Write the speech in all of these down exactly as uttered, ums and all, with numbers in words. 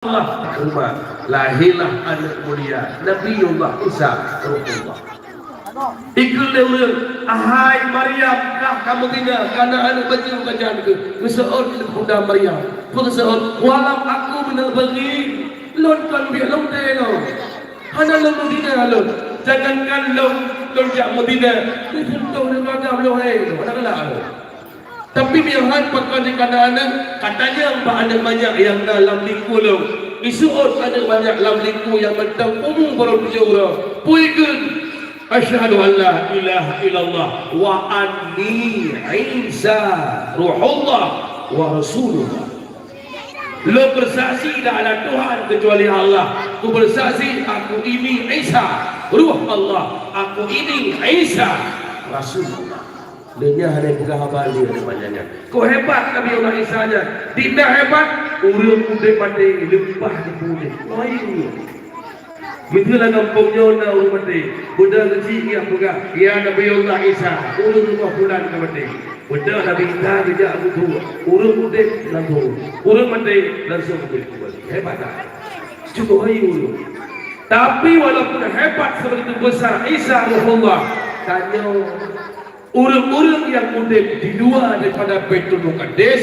Allah takhrumat, lahirlah aneuk mulia, Nabiullah Isa Ruhullah. Ikheun lé ureueng, "Ahai Maryam, kah kamoe tinggai kana aneuk bajeueng bajang keuh?" Geuseuôt lé Bunda Maryam. Peue geuseuôt? "Walam aku minal baghin." Lôn kon biet lôn teuh lôn. Hana lôn meuzina lôn. Jangankan lôn, lôn jak meuzina, disentuh lé agam lôn hai lôn. Hana galak lôn. Tapi meuhan pakon jikana aneuk, katanyong bak aneuk manyak nyang na lam likôt lôn. Iseuôt aneuk manyak lam likôt nyang mantong umu barô tujoh uroe. Peue ikheun? "Asyhadu an la ilaha illallah wa anni Isa ruhullah wa rasulullah." Lôn bersaksi tidak ada Tuhan kecuali Allah. Ku bersaksi aku ini Isa, ruh Allah. Aku ini Isa, Rasulullah. Lé nyan hana peugah haba lé nibak nyan. Kok hebat Nabi Allah Isa nyan? Di na hebat, ureueng udeb maté leupah di puléh. Wahai ureueng. Miseue lam gampông nyoe na ureueng maté. Beudôh keuchik nyang peugah, "Ya Nabi Allah Isa, ureueng rumoh pulan ka maté." Beudôh Nabi Isa geujak geutu, ureueng udeb langsung, ureueng maté langsung udeb kembali. Hebat tak? Cukup hai ureueng. Tapi walaupun hebat sebegitu besar Isa Ruhullah, tanyoe Ureueng-ureueng nyang udeb di luwa daripada Baitul Muqaddas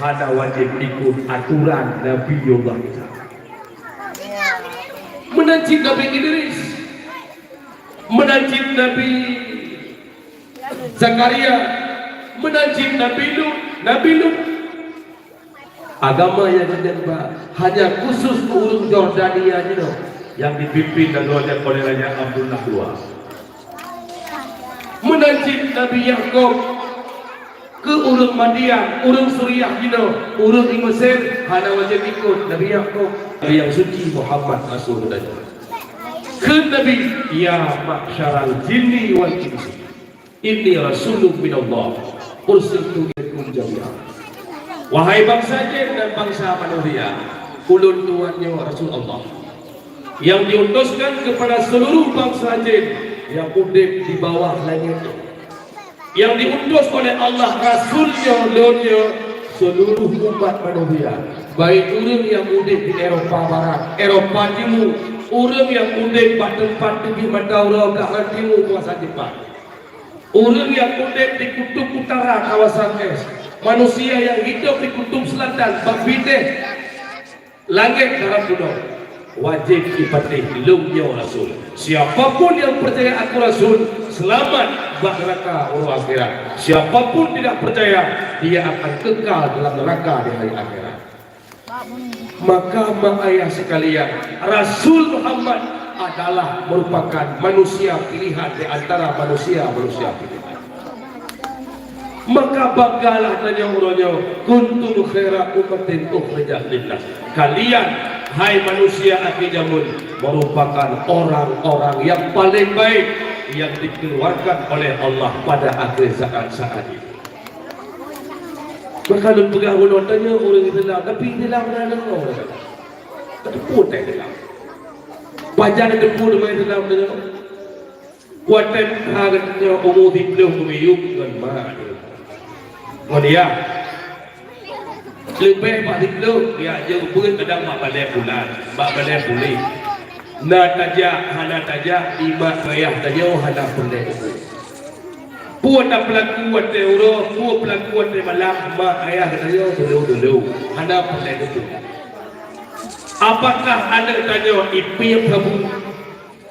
hana wajéb ikot atoran Nabiullah Isa. Meunan cit Nabi Idris, meunan cit Nabi Zakaria, meunan cit Nabi Lut, Nabi Lut. Agama nyang geutem ba hanya khusus keu ureueng Yordania jinoe nyang dipimpin dan raja oleh Raja Abdullah dua. Meunan cit Nabi Yakub keu ureueng Madian, ureueng Suriah jinoe, ureueng di Mesir hana wajéb ikot Nabi Yakub. Nabi nyang suci Muhammad Rasul geutanyoe. Kheun Nabi, "Ya ma'syaral jinni wal insi." Inni rasulun minallah, ursiltu ilaikum jami'a. Wahai bansa jin dan bansa manusia, ulôn tuan nyoe Rasul Allah, nyang diutuskan kepada seluruh bansa jin nyang udeb di bawah langét nyoe. Nyang diutus oleh Allah Rasul nyoe lôn nyoe seluruh umat manusia, baik ureueng nyang udeb di Eropa Barat, Eropa Timu, ureueng nyang udeb bak teumpat teubiet mata uroe belahan timu kuasa Jepang. Ureueng nyang udeb di kutub utara kawasan es, manusia nyang hidup di kutub selatan bak binéh langét darat gunong, wajéb jipatéh lôn nyoe Rasul. Siapa pun yang percaya aku Rasul, selamat bak neraka uroe akhirat. Siapa pun tidak percaya, dia akan kekal dalam neraka di hari akhirat. Maka mak ayah sekalian, Rasul Muhammad adalah merupakan manusia pilihan di antara manusia-manusia pilihan. Maka banggalah tanyoe uroe nyoe, "Kuntum khaira ummatin ukhrijat linnas." Kalian, hai manusia akhé jameun, merupakan orang-orang yang paling baik yang dikeluarkan oleh Allah pada akhir zaman saat ini. Maka lôn peugah bunoe tanyoe ureueng Islam, tapi Islam na deungoe. Tateupeue teuh Islam. Pajan tateupeue teuma Islam tanyoe. Watèe na geutanyoe umu siplôh geumiyueb ngon mak, ngon yah. Leubeh bak siplôh, jak jeuet beuet kadang bak balèe bulan, bak balèe buleuen. Na tajak, hana tajak, di mak ayah tanyoe hana peureulèe teupeue. Peue tapeulaku watèe uroe, peue peulaku watèe malam, mak ayah geutanyoe tulông-tulông, hana peureulèe teupeue. Apakah aneuk tanyoe ipiep sabu?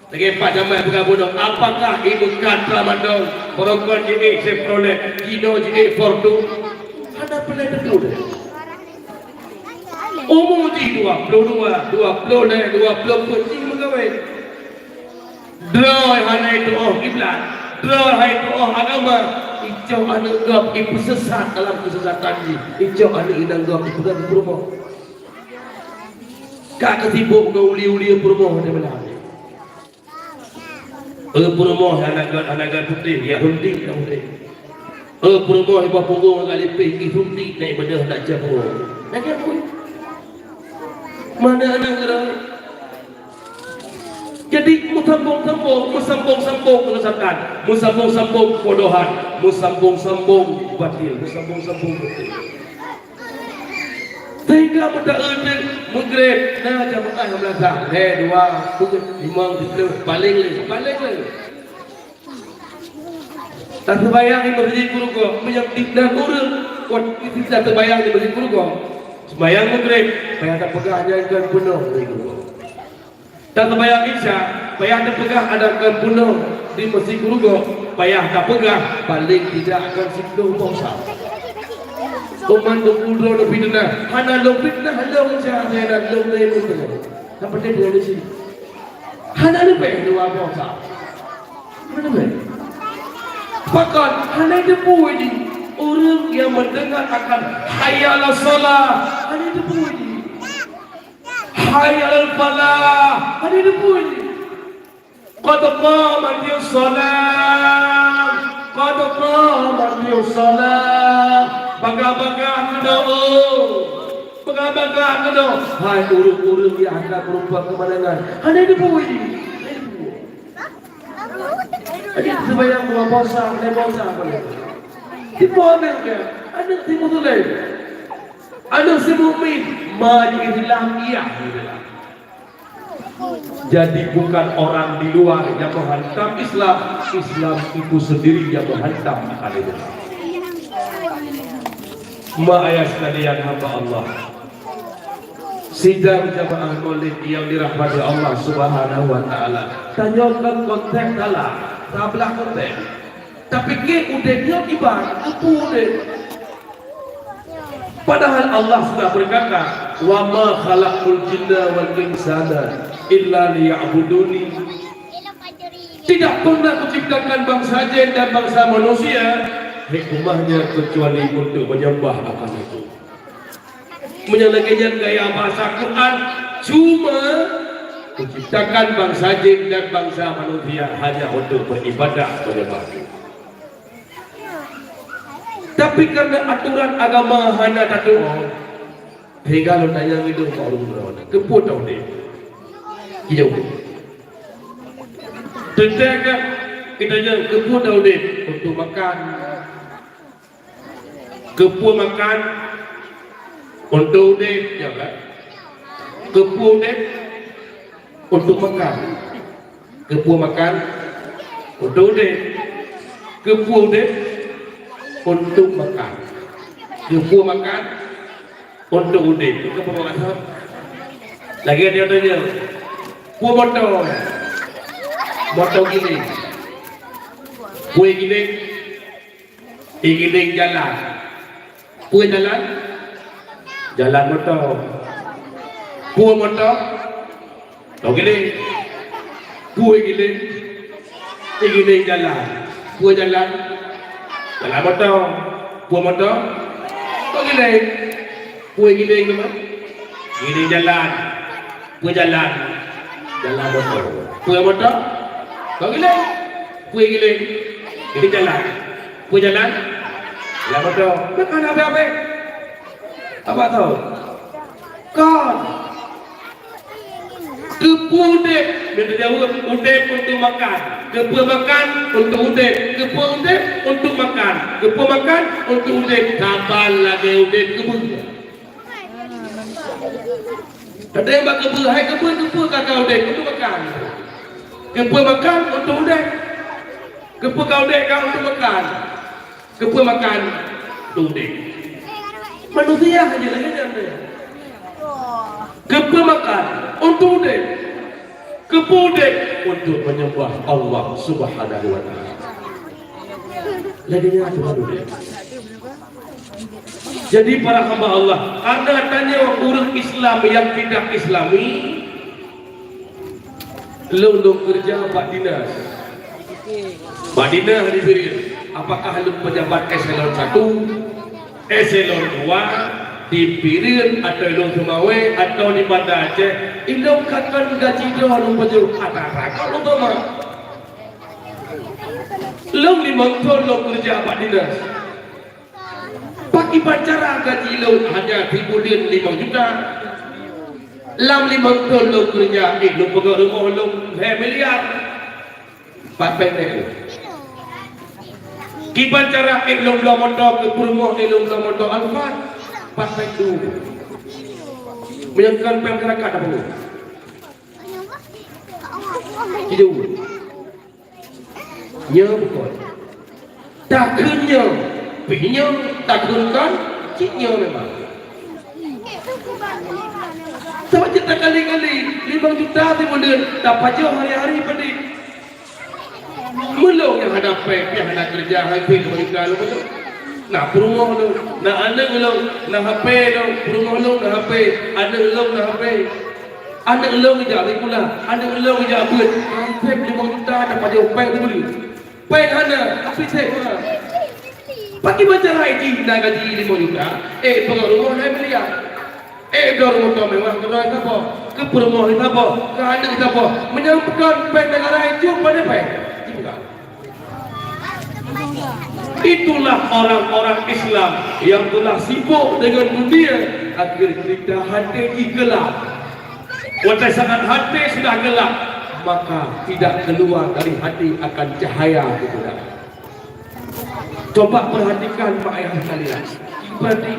Lagèe Pak Jamal peugah bunoe, apakah imeukat Ramadan, barokon jiék Chevrolet, jinoe jiék Fortuner? Hana peureulèe teupeue. Umu jih dua ploh dua, dua ploh lhèe, dua ploh peuet jih meukawén. Droe hana itu'oh kiblat, droe hana itu'oh agama, icok aneuk gob ipeusesat dalam keusesatan jih, icok aneuk inong gob ipeugöt peurumoh. Ka keusibok ngon uli-uli peurumoh di beulah. Eh, peurumoh hana gét, hana gét putéh, ya hunti, ya hunti. Eh, peurumoh di bawah punggong agak lipéh, i hunti, naik beudôh nak cah peurumoh. Lagèe apa? Mana aneuk geura? Jadi, meusambông-sambông, meusambông-sambông keusesatan, meusambông-sambông keubodohan, meusambông-sambông batil, meusambông-sambông batil. Sehingga meuta-eu teuk meugreb, na jamaah nyang meunasah, lhèe, dua, peuet, limong, siplôh, paleng lhèe, paleng lhèe. Taseumayang di Masjid Kurugo, meunyoe tiep nan ureueng, kon kita seumayang di Masjid Kurugo. Seumayang meugreb, payah tapeugah nyan kon peunoh Masjid Kurugo. Dan seumayang Isya, payah tapeugah adak kon peunoh di Masjid Kurugo, payah tapeugah paleng tidak kon siplôh boh sa. Umat dua puluh droe fiteunah, hana lôn fiteunah lôn Isya, hana lôn lé lôn teungoh. Tapi dia di sini. Hana leubeh dua boh sa. Hana leubeh. Pakon hana teupeu jih ureueng nyang meudeungoe akan hayya 'alas shalah, hana teupeu jih. Hayya 'alal falah, hana teupeu jih. Qad qamatis shalah, qad qamatis shalah. Bagah-bagah keunoe, bagah-bagah keunoe. Hai ureueng-ureueng nyang hana meurumpok keumanangan, hana teupeu jih. Jadi seumayang dua boh sa, lhèe boh sa boleh. Di po aneuk dia, aneuk Timur Tulai. Aneuk si mukmin, ma di Islam, iya di Islam. Jadi bukan orang di luar yang menghantam Islam, Islam itu sendiri yang menghantam akan Islam. Ma ayah sekalian hamba Allah. Sidang jamaah maulid yang dirahmati Allah Subhanahu wa Ta'ala. Tanyoe kon konteks dalam, tablah konteks. Tapi keu udeb nyoe kiban, keupeue udeb? Padahal Allah sudah berkata, "Wa ma khalaqtul jinna wal insana illa liya'buduni." Tidak pernah kuciptakan bangsa jin dan bangsa manusia, hikmahnya kecuali untuk menyembah akan Aku. Meunyoe lagèe nyan gaya bahasa Quran, cuma kuciptakan bangsa jin dan bangsa manusia hanya untuk beribadah kepada Aku. Tapi karena aturan agama hana tatu'oh, sehingga lôn tanyong idong bak ureueng droeneuh, keupeue tauh udeb? Idong. Teuntèe kan, geutanyoe keupeue tauh udeb? Untuk makan. Keupeue makan? Untuk udeb, ya kan? Keupeue udeb? Untuk makan. Keupeue makan? Untuk udeb. Keupeue udeb? Untuk makan. Keupeue makan? Untuk udeb. Keupeue makan? Lagèe dia tanya. Peue moto? Moto giléng. Peue giléng? Igiléng jalan. Peue jalan? Jalan moto. Peue moto? Tong giléng. Peue giléng? Igiléng jalan. Peue jalan? Jalan moto. Peue moto? Tong giléng. Peue giléng teuma? Giléng jalan. Peue jalan? Jalan moto. Peue moto? Kon giléng. Peue giléng? Giléng jalan. Peue jalan? Jalan moto. Bukan habéh-habéh. Apa tau? Kon. Keupeue udeb? Dia terjawab, udeb untuk makan. Keupeue makan? Untuk udeb. Keupeue udeb? Untuk makan. Keupeue makan? Untuk udeb. Saban lagèe udeb keupeue? Teuntèe bak keupeue, hai keupeue, keupeue ka udeb? Untuk makan. Keupeue makan? Untuk udeb. Keupeue ka udeb ka untuk makan? Keupeue makan? Untuk udeb. Manusia hanya lagèe nyan. Keupeue makan? Untuk udeb. Keupeue udeb? Untuk menyembah Allah Subhanahu wa Ta'ala. Lagèe nyan Tuhan udeb. Jadi para hamba Allah, karena tanyoe ureueng Islam nyang tidak Islami, lôn, lôn keureuja bak dinas. Bak dinas di Bireuen, apakah lôn pejabat eselon satu, eselon dua, di Bireuen atau lôn Seumawé atau di Banda Aceh, ilôn ka kon gaji droe lôn pajoh, ata-ata kon lôn toma. Lôn limong thon lôn keureuja bak dinas. Pakriban cara gaji lôn hanya sibuleuen limong juta? Lam limong thon lôn keureuja, ék lôn peugöt rumoh lôn lhèe miliar. Pat péng lôn? Kiban cara ék lôn bloe moto keu peurumoh, ék lôn bloe moto Alphard? Pat péng lôn? Meunyoe kon péng masyarakat dak peue? Jijaweueb. Nyoe bukon. Takheun nyoe, pih nyoe, takheun kon, cit nyoe memang. Sabab cit takali-kali, limong juta sibuleuen, tapajoh hari-hari padit. Meulôn nyang hana péng, nyang hana keureuja, hai péng limong juta lôn meulôn. Na peurumoh lôn, na aneuk lôn, na H P lôn, peurumoh lôn na H P, aneuk lôn na H P. Aneuk lôn jak sikula, aneuk lôn jak beuet, hai péng limong juta tapajoh péng sibuleuen. Péng hana, tapi sép meuhan. Pakriban cara jih na gaji limong juta, eh, peugah rumoh hai miliar. Eh, dor moto mewah keudroe saboh, keu peurumoh saboh, keu aneuk saboh. Meunyoe peukon péng negara itu pada péng. Itulah orang-orang Islam yang telah sibuk dengan dunia, akhir cerita hati jih gelap. Watée saat hati sudah gelap, maka tidak keluar dari hati akan cahaya kebenaran. Coba perhatikan mak ayah sekalian. Berarti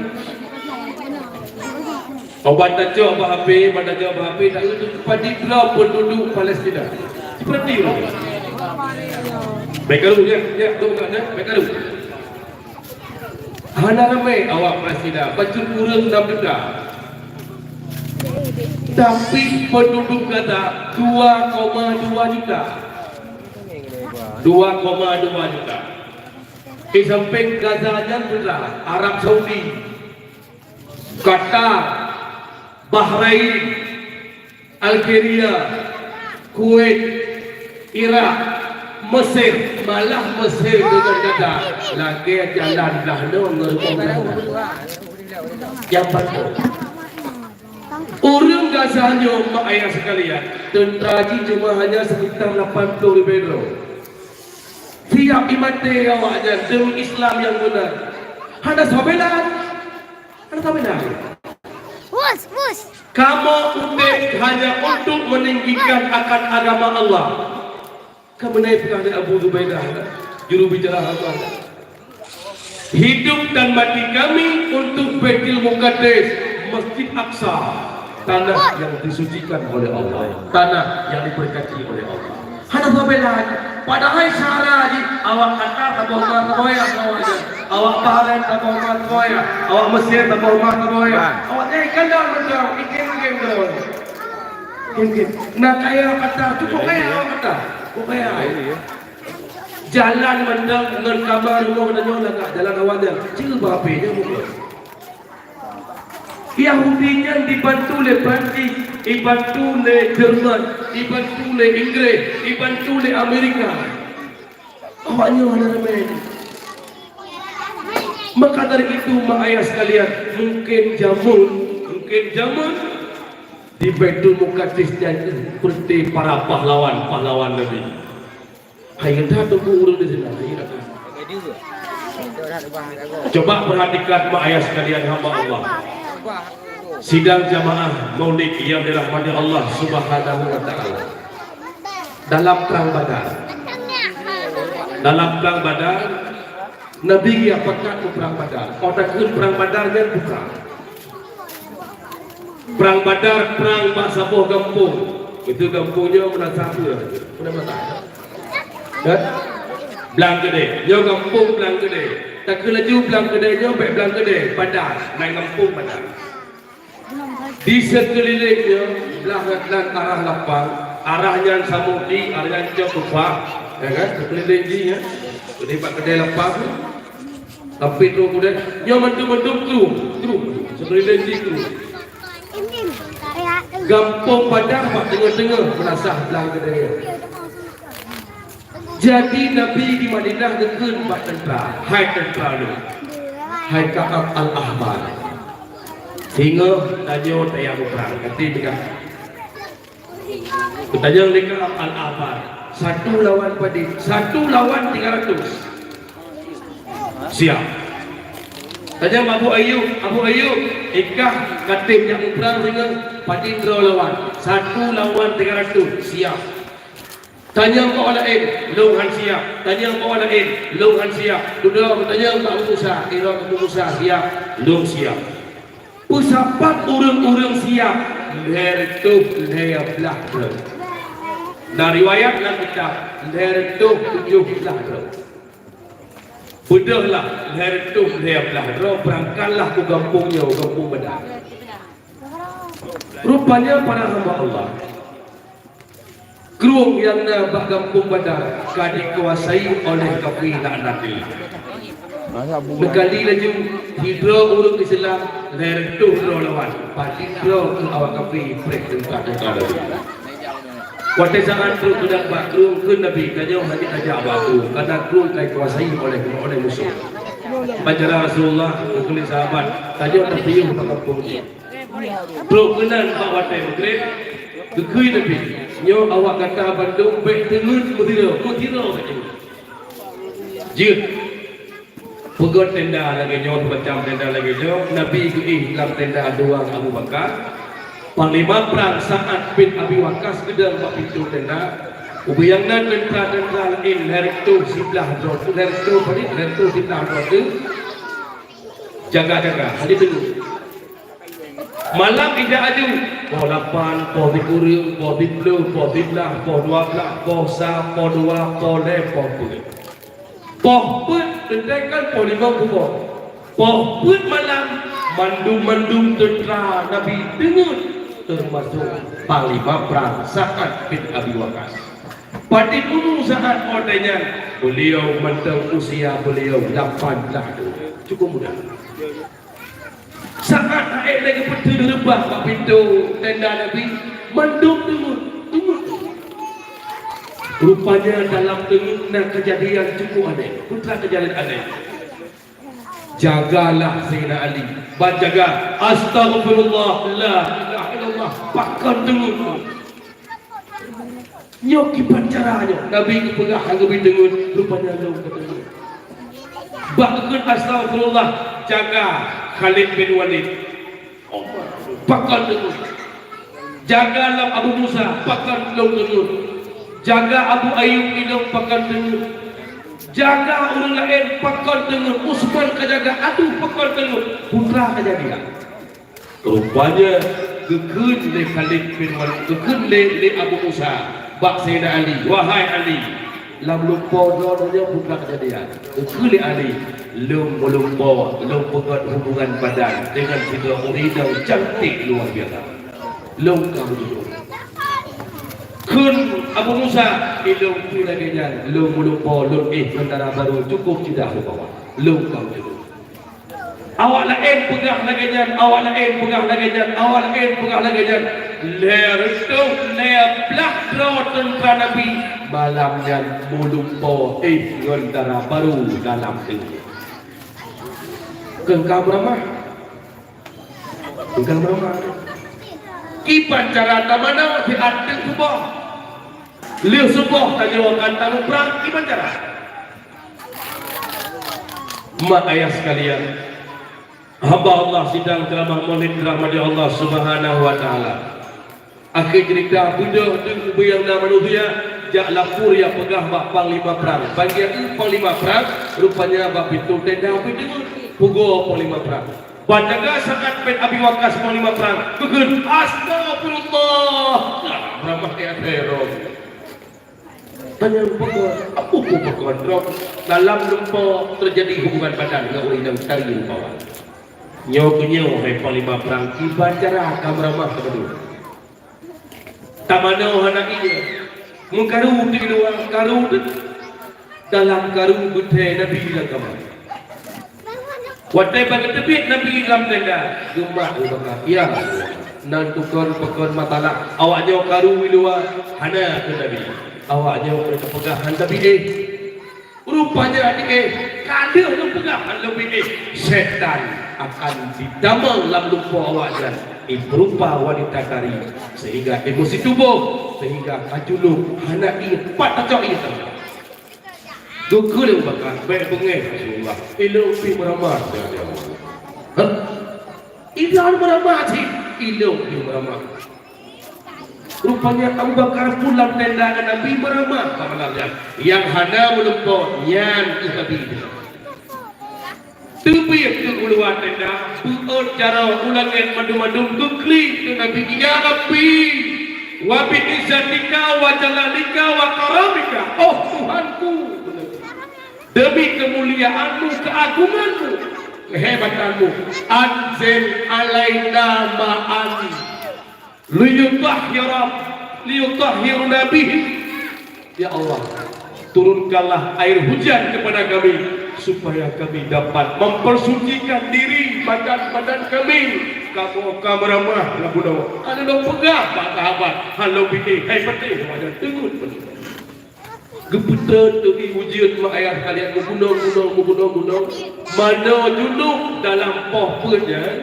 obat tacok bak H P, obat tacok bak H P, tak itu kepada droe penduduk Palestina. Seperti itu. Baik karu ya, ya, tu kat dia, baik karu. Hana ramai awak Palestina, bacut ureuëng enam juta. Tapi penduduk Gaza dua koma dua juta. Dua koma dua juta. Di samping Gaza nyan pula Arab Saudi, Qatar, Bahrain, Algeria, Kuwait, Irak, Mesir, malah Mesir deungon Gaza lagée jalan blah noe ngon rumoh Gaza. Nyang patot. Ureuëng Gaza nyoe, mak ayah sekalian, teuntra jih cuma hanya sekitar lapan ploh ribée droe. Siap imaté awaknyan demi Islam nyang beuna. Hana sabelan. Hana sabelan. Kamoe udeb hanya untuk meninggikan akan agama Allah. Ka meunan peugah lé Abu Zubaidah, juru bicara hamba. Hidup dan mati kami untuk Baitul Muqaddas, Masjid Aqsa, tanah yang disucikan oleh Allah, tanah yang diberkati oleh Allah. Hana sabelan. Padahai syara jih awak Qatar saboh ma saboh ya, awak Bahrain saboh ma saboh ya, awak Mesir saboh ma saboh ya. Awak, eh, kandang mantong, ikem-ikem droe. Ikem-ikem. Nah, kaya Qatar, cukup kaya awak Qatar. Cukup kaya. Jalan mantong ngon kama rumoh tanyoe lagak jalan awaknyan. Ceu babé nyan bukan. Yahudi nyan dibantu lé Perancis, dibantu lé Jerman, dibantu lé Inggris, dibantu lé Amerika. Awaknyan hana ramé. Maka dari itu, mak ayah sekalian, mungkin jameun, mungkin jameun di Baitul Muqaddas nyan seperti para pahlawan-pahlawan Nabi. Hai, dah tunggu ureuëng di sini. Hai, dah. Coba perhatikan, mak ayah sekalian, hamba Allah. Sidang jamaah Maulid yang dirahmati Allah Subhanahu wa Ta'ala. Dalam perang Badar. Dalam perang Badar, Nabi ya pakat ke perang Badar. Oh, takheun perang Badar kan bukan. Perang Badar, perang bak saboh gampông. Itu gampông nyoe meunasah peue? Peue nama tak? Kan? Blang Keudè. Nyoe gampông Blang Keudè. Takheun laju Blang Keudè nyoe, bèk Blang Keudè. Badar. Laén gampông Badar. Di seukeuliléng nyoe, blah nan arah lapang, arah nyan Samudi, arah nyan Cot Tufah, ya kan? Seukeuliléng jih, ya. Jadi bak keudè lapang, tapi tu keudè, nyoe mandum-mandum kru, kru, seukeuliléng jih kru. Gampông Badar bak teungoh-teungoh meunasah blang keudè. Jadi Nabi di Madinah geukheun bak teuntra, "Hai teuntra lôn, hai Ka'ab Al-Ahbar, singoh tanyoe tajak muprang." Gaki peugah, geutanyong lé Ka'ab Al-Ahbar, "Satu lawan padit?" "Satu lawan tiga ratus." "Siap." Tanyong Abu Ayub, "Abu Ayub, ikah ka tem jak muprang singoh, padit droe lawan?" "Satu lawan tiga ratus." "Siap." Tanyong bak awak laén, "Lôn han siap." Tanyong bak awak laén, "Lôn han siap." Dudoe geutanyong bak Abu Musa, "Iroe Abu Musa siap?" "Lôn siap." Peusapat ureuëng-ureuëng siab lhée reutôh lhée blaih droe. Na riwayat lam kitab lhée reutôh tujoh blaih droe. Beudôhlah lhée reutôh lhée blaih droe, beurangkatlah u gampông nyoe, gampông Badar. Rupanya para hamba Allah, krueng nyang na bak gampông Badar ka dikuasai oleh kafé laknatillah. Meukali laju, sidroe ureuëng Islam lhée reutôh droe lawan, padit droe keu awak kafé preh teuka-teuka laju. Watée saát trok keunan bak krueng, kheun Nabi, "Tanyoe hana tajak bak krueng, karna krueng ka dikuasai oleh, oleh musoh." Ban cara Rasulullah geukheun lé sahabat, "Tanyoe tapiôh bak gampông nyoe." Trok keunan bak watée Maghrib, geukheun Nabi, "Nyoe awak gata bandum bék teungeut meusidroe, meusidroe bék teungeut." Jeuet. Peugét tenda lagée nyoe, macam tenda lagée nyoe, Nabi geuéh lam tenda dua Abu Bakar. Panglima prang Sa'ad bin Abi Waqqas geudong bak pintoe tenda. Ubé nyang na teuntra-teuntra laén lhée reutôh siblaih droe, lhée reutôh, lhée reutôh siblaih droe teuh jaga-jaga, hana teungeut. Malam ijak aju, poh lapan, poh sikureueng, poh siplôh, poh siblaih, poh dua blaih, poh sa, poh dua, poh lhée, poh peuet. Poh peuet teuntée kan poh limong kuboh. Poh peuet malam, mandum-mandum teuntra Nabi teungeut, teumasok panglima prang Sa'ad bin Abi Waqqas. Padit umu Sa'ad watée nyan, beuliau mantong usia beuliau lapan blaih thon. Cukup muda. Sa'ad hana lé geupeuteun reubah bak pintoe tenda Nabi, mandum teungeut, teungeut. Rupanya dalam teungeut na keujadian cukup aneh. Peue teuma keujadian aneh? Jagalah Saidina Ali. Ban jaga, "Astaghfirullah, la ilaha illallah." Pakon teungeut. Nyoe kiban cara nyoe. Nabi geupeugah hana geubi teungeut, rupanya lôn ka teungeut. Bak geukheun astaghfirullah, jaga Khalid bin Walid. Pakon teungeut. Jaga lam Abu Musa, pakon lôn teungeut. Jaga Abu Ayyub Idong, pakon teungeut. Jaga ureuëng laén, pakon teungeut. Usman ka jaga, aduh, pakon teungeut. Peue teuma keujadian? Rupanya geukheun lé Khalid bin Walid, geukheun lé, lé Abu Musa bak Saidina Ali, "Wahai Ali, lam lumpoe droeneuh nyoe peue teuma keujadian?" Geukheun lé Ali, "Lôn meulumpoe, lôn peugét hubungan badan deungon sidroe ureuëng inong cantik luar biasa. Lôn ka meujodoh." Kheun Abu Musa, "Ilôn pih lagée nyan, lôn meulumpoe, lôn éh ngon dara barô, cukup ceudah lôn bawa. Lôn ka meujodoh." Awak laén peugah lagée nyan, awak laén peugah lagée nyan, awak laén peugah lagée nyan. Lhée reutôh lhée blaih droe teuntra Nabi malam nyan meulumpoe éh ngon dara barô dalam teungku. Keu ka meuramah. Keu ka meuramah. Kiban cara tamanoe siat teuk suboh. Lheueh suboh tanyoe akan tamuprang, kiban cara? Mak ayah sekalian, hamba Allah sidang ceramah Maulid dirahmati Allah Subhanahu wa Taala. Akhé cerita, beudôh teuk ubé nyang na manusia jak lapor, jak peugah bak panglima prang. Bagi aku panglima prang, rupanya bak pintoe tenda ubé teungeut, pugoe panglima prang. Ban jaga Sa'ad bin Abi Waqqas panglima prang, geukheun, "Astagfirullah!" Nah, ramah ya Herod. Tanya rupa ke, apa pun berkondrong dalam lumpoe terjadi hubungan badan dengan orang yang tari rupawan. Nyoe keu nyoe, hai panglima prang, kiban cara ka meuramah keu beudôh. Tamanoe hana ié, meukaru di luwa, karu di dalam, karu beuthée Nabi lam kama. Watée ban geuteubiet Nabi lam tenda, geumat Abu Bakar, "Ya, nan tukon pakon masalah, awak nyoe karu i luwa, hana keu Nabi. Awak nyoe keuneuk peugah hana Nabi éh." Rupanya di éh, ka lheueh lôn peugah hana Nabi éh, setan akan ditamong lam lumpoe awak nyan, ipeurupa wanita tari, sehingga emosi tuboh, sehingga ka junub, hana ié, pat tacok ié. Geukheun lé Abu Bakar, "Bék beungéh Rasulullah, ilôn pih meuramah." Hah? Ilôn meuramah cit, ilôn pih meuramah. Rupanya Abu Bakar pulang tenda ngon Nabi meuramah bak malam nyan. Nyang hana meulumpoe nyan keuh Nabi. Teubiet keu uluwa tenda, beuôt jaroe u langét mandum-mandum geuklik keu Nabi, "Ya Rabbi, wa bi izzatika wa jalalika wa karamika, oh Tuhanku, demi kemuliaan-Mu, keagungan-Mu, kehebatanmu, anzil alaina ma'an." Liyutahhira, liyutahhiruna bihi. Ya Allah, turunkanlah air hujan kepada kami, supaya kami dapat mempersucikan diri badan-badan kami. Kamoe ka meuramah lam bunoe. Hana lôn peugah bak sahabat, hana lôn binéh, hai patéh wajan teungeut. Geupeutrön teuh ié ujeuen mak ayah kalian meugunong-gunong, meugunong-gunong. Manoe junub dalam poh peuet nyan,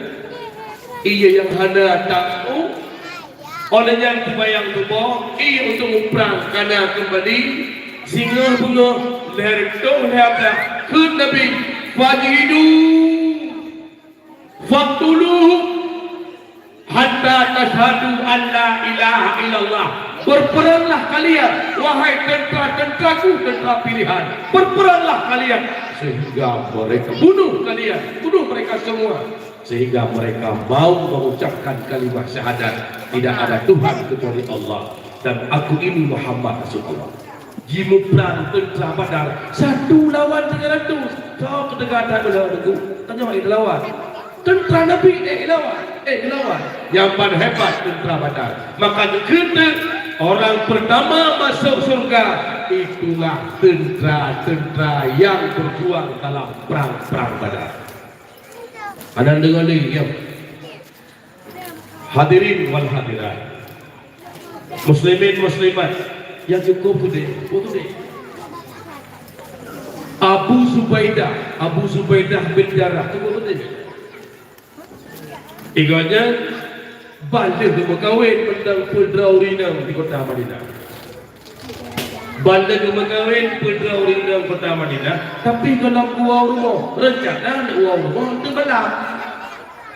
ié nyang hana taeu. Óh lheueh nyan teubayang tuboh, ié untuk muprang kana keumbali. Singoh beungoh lhèe reutôh lhèe blah, kheun Nabi, "Fajlidu." "Faqtuluhum hatta tasyhadu an la ilaha illallah." Berperanglah kalian, wahai tentara-tentaraku, tentara pilihan. Berperanglah kalian sehingga mereka bunuh kalian, bunuh mereka semua, sehingga mereka mau mengucapkan kalimat syahadat, tidak ada Tuhan kecuali Allah, dan aku ini Muhammad Rasulullah. Jimuprang teuntara Badar satu lawan tiga ratus. Soe keuteuka that meulhö teungku? Tanyoe ék lawan. Teuntara Nabi ék lawan, ék lawan. Nyang paling hebat teuntara Badar. Maka geukheun teuk orang pertama masuk surga itulah teuntara-teuntara yang berjuang dalam perang-perang Badar. Aneuk deungoe lé, ya. Hadirin wal hadirat, muslimin muslimat nyang cukôp geude, cukôp geude. Abu Zubaidah, Abu Zubaidah bin Jarrah, cukôp geude. Igoe nyan ban lheueh geumeukawen mantong peudroe ureueng inong di kota Madinah. Ban lheueh geumeukawen peudroe ureueng inong kota Madinah, tapi gohlom geuwoe u rumoh, reuncana neuk woe u rumoh teuk malam.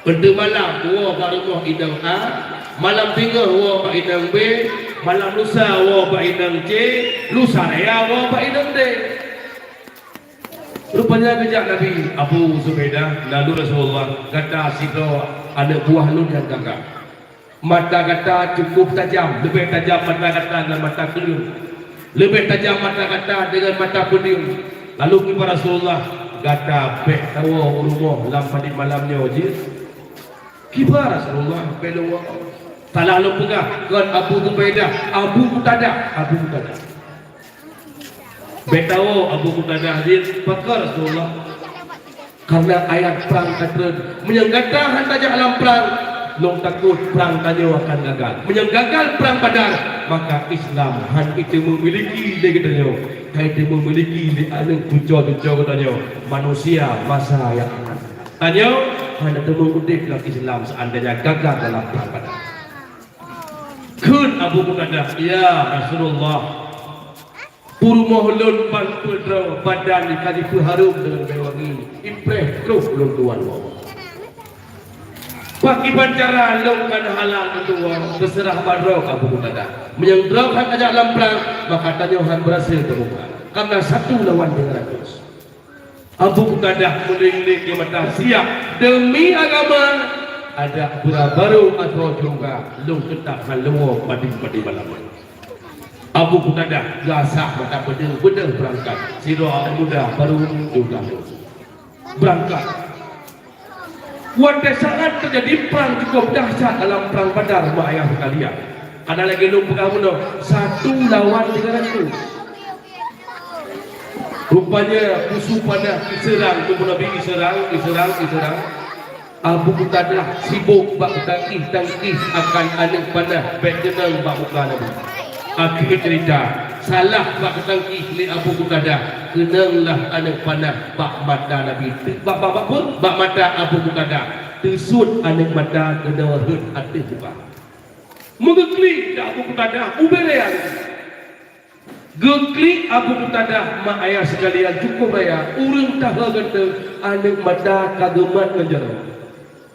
Teuk malam woe bak rumoh inong A, malam singoh woe bak inong B, malam lusa woe bak inong C, lusa raya woe bak inong D. Rupanya geujak Nabi, "Abu Zubaidah, lalu Rasulullah, gata sidroe aneuk buah lôn nyang gagah. Mata gata cukup tajam, leubeh tajam mata gata ngon mata keuleuen. Leubeh tajam mata gata deungon mata peudeueng. Lalu kiban Rasulullah, gata bèk tawoe u rumoh lam padub malam nyoe jeuet." Kiban Rasulullah, bèk lôn woe. Salah lôn peugah kon Abu Zubaidah, Abu Qatadah, Abu Qatadah. Bèk tawoe Abu Qatadah jeuet, pakon Rasulullah? Karena ayat prang ka treun. Meunyoe gata hana tajak lam prang, lôn takot prang tanyoe akan gagal. Meunyoe gagal prang Badar, maka Islam hana teumiliki lé geutanyoe. Hana teumiliki lé aneuk cuco-cuco geutanyoe. Manusia masa nyang akan. Tanyoe hana teumeuudép lam Islam seandainya gagal dalam prang Badar. Kheun Abu Qatadah, "Ya Rasulullah, peurumoh lôn ban peudroe badan ka jipeuharôm deungon bèe wangi, impreh troh lôn tuan woe. Pakriban cara lôn ka neuhalal lôn tuan, teuseurah bak droe Abu Qatadah. Meunyoe droe hana tajak lam prang, maka tanyoe hana beurhasil teubuka. Karena satu lawan tiga ratus." Abu Qatadah meuliek-liek di mata siap demi agama, adak beura barô atau juga lôn teutap hana lôn woe padub-padub malam. Abu Qatadah gasah mata peudeueng beudeuh beurangkat, sidroe aneuk muda barô juga beurangkat. Watèe saat teujadi prang cukup dahsyat dalam prang Badar, mak ayah sekalian. Hana lagèe lôn peugah bunoe, satu lawan tiga ratus. Rupanya musoh panah iseurang, tuboh Nabi iseurang, iseurang, iseurang. Abu Qatadah sibok bak tangkih-tangkih akan aneuk panah bèk keunong bak muka Nabi. Akhé cerita, salah bak tangkih lé Abu Qatadah, keunonglah aneuk panah bak mata Nabi. Bak, bak, bak, bak mata Abu Qatadah. Teusut aneuk mata keunoe rhot ateueh muka. Meugeuklik dak Abu Qatadah, ubé lé aneuk. Geuklik Abu Qatadah, mak ayah sekalian, cukup raya, ureueng tahe gata aneuk mata ka geumat ngon jaroe.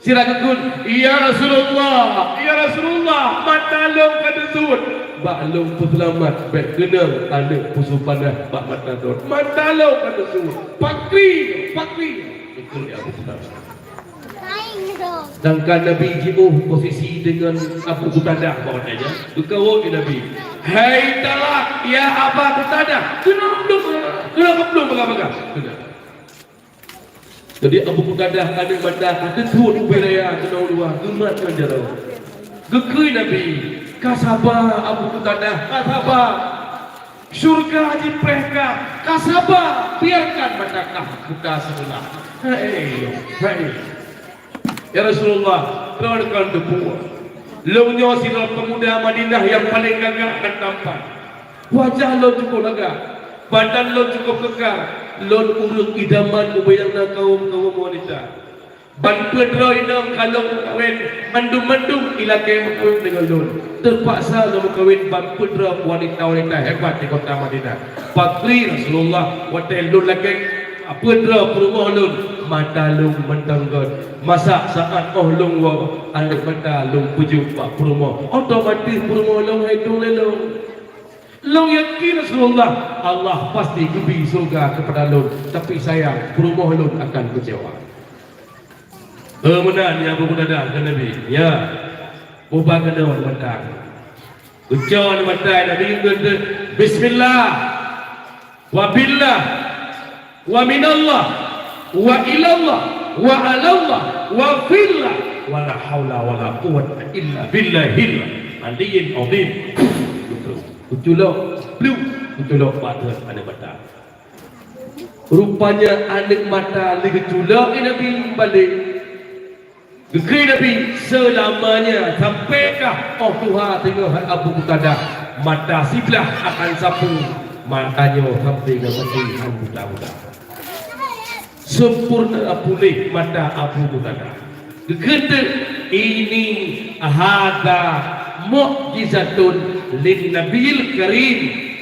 Sira geukheun, "Ya Rasulullah, ya Rasulullah, mata lôn ka teusut." "Bak lôn peuseulamat, bèk keunong aneuk musoh panah bak mata droe. Mata lôn ka teusut." Pakri, pakri. Sedangkan Nabi jiôh posisi dengan Abu Qatadah bak watèe nyan. Geukawöt lé Nabi, "Hai talak, ya Aba Qatadah!" Keunoe geuplueng, keunoe geuplueng bagah-bagah. Keunoe. Jadi Abu Qatadah aneuk mata ka teuthon ubé raya keunoe luwa, geumat ngon jaroe. Geukheun Nabi, "Ka saba Abu Qatadah, ka saba! Syeuruga jipreh kah, ka saba! Biarkan mata kah buta sebelah." Hai, hai. "Ya Rasulullah, droeneuh kon teupeu, lôn nyoe sidroe peumuda Madinah nyang paleng gagah dan tampan. Wajah lôn cukup lagak, badan lôn cukup keukai, lôn ureueng idaman ubé nyang na kawöm-kawöm wanita. Ban peuet droe inong ka lôn meukawen, mandum-mandum ilakèe meukawen deungon lôn. Teupaksa lôn meukawen ban peuet droe wanita-wanita hebat di kota Madinah. Pakri Rasulullah, watèe lôn lakèe peuet droe peurumoh lôn, mata lôn mantong göt. Masa saat 'oh lôn woe, aneuk mata lôn peujeuet bak peurumoh, otomatis peurumoh lôn han tueng lé lôn. Lôn yakin Rasulullah, Allah pasti geubri syeuruga keupada lôn, tapi sayang, peurumoh lôn akan keucewa." "Eh, meunan ya Abu Qatadah," kheun Nabi. "Ya, ubah keunoe mata." Geucok mata Nabi geukheun, "Bismillah, wa billah, wa minallah, wa ilallah, wa alallah, wa fillah, wa la haula wa la quwwata illa billahil aliyyil azim." Geuculok, pluk, geuculok bak aneuk mata. Rupanya aneuk mata lé geuculok lé Nabi balek. Geukheun Nabi, "Seulamanya sampai kah 'oh tuha teungoh hai Abu Qatadah, mata siblah akan sapeue, mata nyoe sampai ngon sapeue han buta-buta." Sempurna puléh mata Abu Qatadah. Geukheun teuk, "Ini hadza mukjizatun lin Nabiyil Karim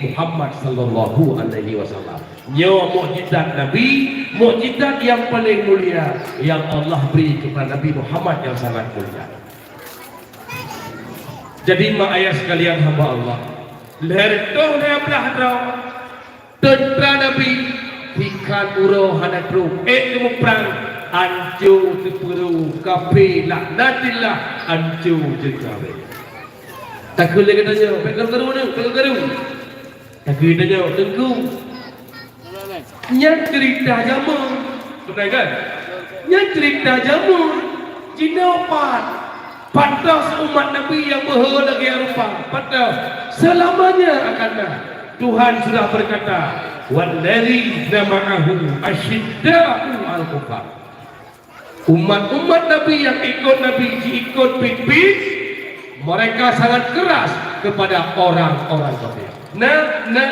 Muhammad sallallahu alaihi wasallam." Nyoe mukjizat Nabi, mukjizat nyang paleng mulia nyang Allah bri keupada Nabi Muhammad nyang sangat mulia. Jadi, mak ayah sekalian hamba Allah, lhèe reutôh lhèe blah droe teuntra Nabi, ikan uroe hana trôk, ék geumuprang, anco teupeuro, kafé laknatillah, anco jeuet kawé. Takheun lé geutanyoe, bèk karu-karu, bèk karu-karu. Takheun tanyoe, Teungku, nyan ceurita jameun. Beutôi kan? Nyan ceurita jameun. Jinoe pat? Pat toh seuumat Nabi nyang beuhe lagèe rupa? Pat toh? Seulamanya akan na. Tuhan sudah berkata, "Walladzina ma'ahu asyidda'u 'alal kuffar." Umat-umat Nabi nyang ikot Nabi jiikot pit-pit, mereka sangat keras kepada orang-orang kafir. Nah, nah,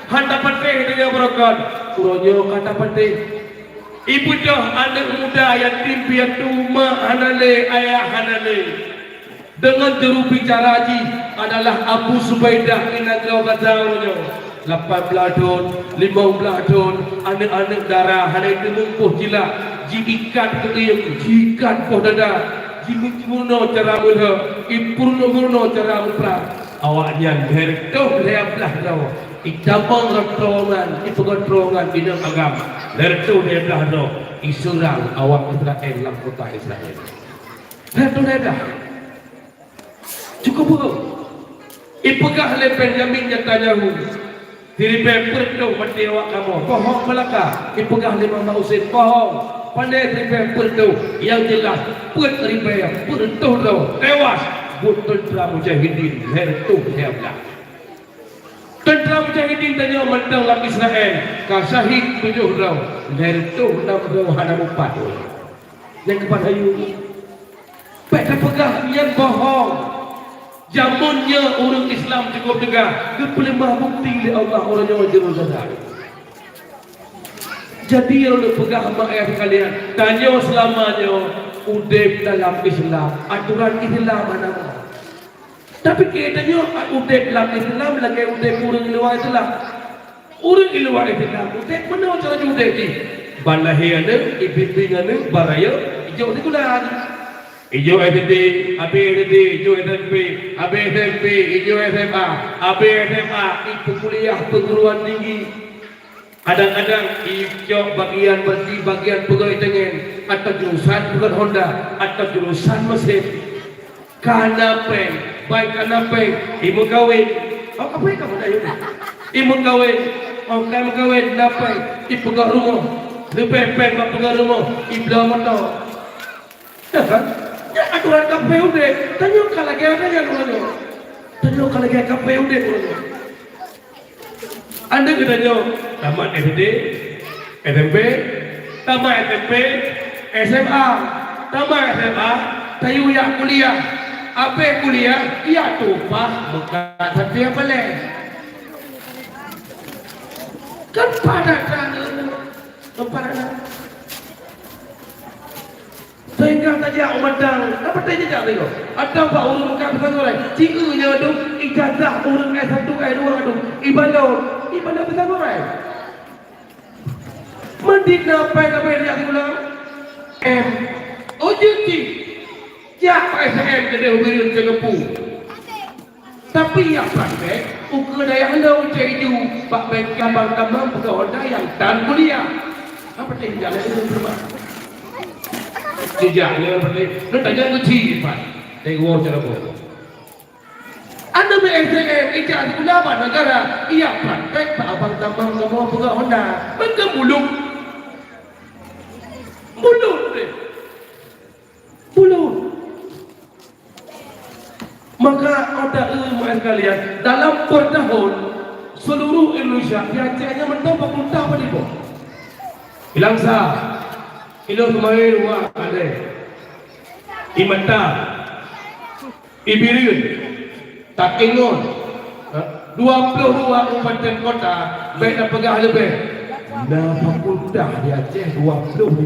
han tapatéh donya beurokon, uroe nyoe ka tapatéh. Ibeudôh aneuk muda yatim piatu, mak hana lé, ayah hana lé. Deungon juru bicara jih adalah Abu Zubaidah di nanggroe Gaza uroe nyoe. Lapan blaih thon, limong blaih thon, aneuk-aneuk dara hana teumeu'en poh cilak, jiikat keuieng, jiikat poh dada, jimeurunoe cara meulhö, ipeurunoe-runoe cara muprang. Awaknyan lhèe reutôh lhèe blaih droe, itamong rot terowongan, ipeugöt terowongan inong agam, lhèe reutôh lhèe blaih droe, iseurang awak Israel lam kota Israel. Lhèe reutôh lhèe blaih. Cukup beuh. Ipeugah lé Benyamin Netanyahu, siribèe peuet reutôh maté awak kamoe. Bohong beulaka. Ipeugah lé Muhammad Hussein, bohong. Pane siribèe peuet reutôh? Nyang jeulaih, peuet ribèe peuet reutôh droe teuwas buet teuntra mujahidin lhèe reutôh lhèe blaih. Teuntra mujahidin tanyoe mantong lam Israel ka syahid tujoh droe, lhèe reutôh nam droe hana mupat. Nyang keupat hayu. Bèk tapeugah nyan bohong. Jameun nyoe ureueng Islam cukup teuga, geupeuleumah bukti lé Allah uroe nyoe jeuet keu gata. Jadi, lôn peugah mak ayah sekalian, tanyoe seulama nyoe udép dalam Islam, atoran Islam hana na. Tapi keu tanyoe udép lam Islam lagèe udép ureueng luwa Islam. Ureueng di luwa Islam udép meunoe cara udép jih. Ban lahé aneuk, ipimpin aneuk, ban rayeuk, ijok sikula. Ijok S D, abéh S D, ijok S M P, abéh S M P, ijok S M A, abéh S M A, ipeukuliah peuguruan tinggi. Kadang-kadang icok bagian bersi, bagian peugöt itangen, atau jurusan peugöt Honda, atau jurusan mesin. Ka na péng, baik ka na péng, imeukawen. Oh, apa yang kamu nak yuk? Imeukawen, oh, ka imeukawen, na péng, ipeugöt rumoh. Leubeh péng bak peugöt rumoh, ibloe moto. Ya kan? Nyan aturan kaphé udép. Tanyoe ka lagèe nyan uroe nyoe. Tanyoe ka lagèe kaphé udép uroe nyoe. Aneuk geutanyoe tamat S D, S M P, tamat S M P, S M A, tamat S M A, tayue jak kuliah. Abéh kuliah, jak tumpah meukat saté paleng. Kan padat that, kan padat that. Sehingga tajak u Madang, apa tajak tengok? Ada bak ureueng Mekah beutanggai. Ci eu nyoe dum ijazah ureueng S satu, S dua dum. Ibalon, ibalon beutanggai. Mendit na pai ka bai jak sikula? M. Oh, jeuet cit. Jak bak S M keudeh ubiri keu geupeu. Tapi nyang praktek, ukeue dayah lôn cok iju bak bengkel abang tamong peugöt Honda nyang tan kuliah. Apa teuh jalan itu teuma? Jejak nyoe berarti, nyoe tanyong keuci pat. Teguh cara boh. Aneuk S D M ijak sikula bak negara, iya praktek bak abang tamong kamoe peugöt Honda. Meukeumuluk. Mulut deh. Mulut. Maka, otak ilmu sekalian, dalam per tahun, seluruh Indonesia, di Aceh hanya mantong fakultas apa diboh? Di Langsa, ilong kemarin dua ada. Di Mata, di Bireuen, Takengon, ha? Dua puluh dua kabupaten kota, baik dah peugah leubeh. Nah, fakultas di Aceh dua puluh